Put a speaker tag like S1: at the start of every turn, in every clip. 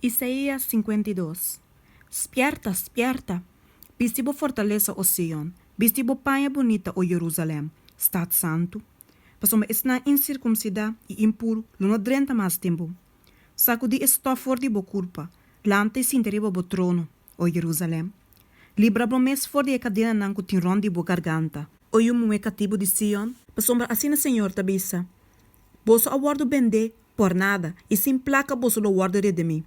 S1: Isaías 52 Spièrta, spièrta! Bisti bo fortalesa, o Sion, bisti bo paña bunita, o Jerusalèm, stat santu! Pasobra esnan insirkumsidá i impuru lo no drenta mas den bo. Sakudí e stòf for di bo kurpa, lanta i sinta riba bo trono, o Jerusalèm. Libra bo mes for di e kadenanan ku tin rònt di bo garganta, o yu muhé katibu di Sion, pasobra asina Señor ta bisa, Boso a wòrdu bendé pòrnada, i sin plaka boso lo wòrdu redimí.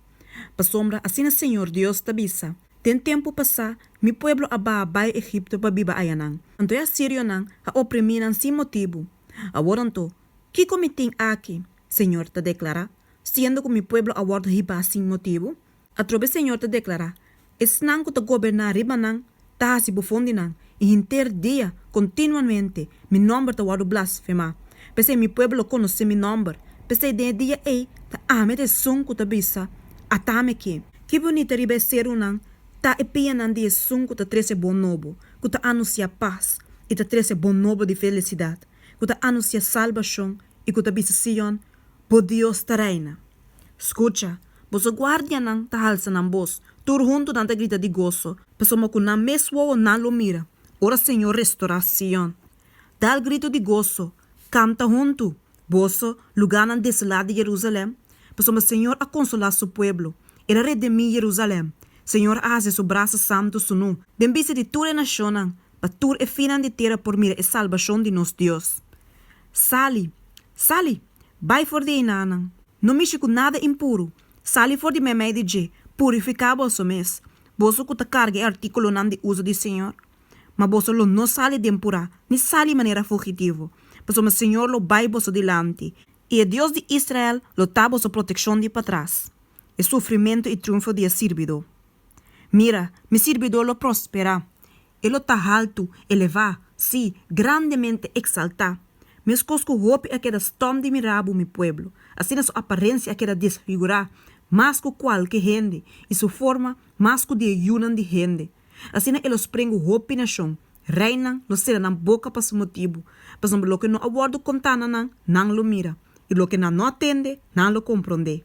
S1: Pasobra asina Señor Dios ta bisa, Den tempu pasá mi pueblo a baha bai Egipto pa biba ayanan, anto e asirionan a oprimí nan sin motibu. Awor anto, kiko mi tin aki, Señor ta deklará, siendo ku mi pueblo a wòrdu hibá sin motibu? Atrobe Señor ta deklará, Esnan ku ta goberná riba nan ta hasi bofon di nan, i henter dia, kontinuamente, mi nòmber ta wòrdu blasfemá. P'esei mi pueblo lo konosé mi nòmber. P'esei den e dia ei ta ami ta esun ku ta bisa, At'ami aki! Ki bunita riba e serunan ta e pianan di esun ku ta trese bon nobo, ku ta anunsiá pas i ta trese bon nobo di felisidat, ku ta anunsiá salbashon i ku ta bisa Sion, Bo Dios ta reina! Skucha! Boso guardianan ta halsa nan bos, tur huntu nan ta grita di goso, pasobra ku nan mes wowo nan lo mira, ora Señor restorá Sion. Dal gritu di goso, kanta huntu, boso, lugánan desolá di Jerusalèm, pasobra Señor a konsolá su pueblo, El a redimí Jerusalèm. Señor a hasi su brasa santu sunú den bista di tur e nashonnan, pa tur e finnan di tera por mira e salbashon di nos Dios. Sali! Sali! Bai for di einanan! No mishi ku nada impuru. Sali for di meimei di dje, purifiká boso mes, boso ku ta karga e artíkulonan di uso di Señor. Ma boso lo no sali den purá, ni sali manera fugitivo, pasobra Señor lo bai boso dilanti, i e Dios di Israel lo ta boso protekshon di patras. E sufrimentu i triunfo di e sirbidó. Mira, mi sirbidó lo prosperá, E lo ta haltu, elevá, sí, grandemente eksaltá. Meskos ku hopi a keda stòm di mira bo, mi pueblo, asina su aparensia a keda desfigurá mas ku kualke hende i su forma mas ku di e yunan di hende. Asina e lo sprengu hopi nashon, reinan lo sera nan boka pa su motibu, pasobra loke no a wòrdu kontá na nan, nan lo mira, i loke nan no a tende, nan lo komprondé.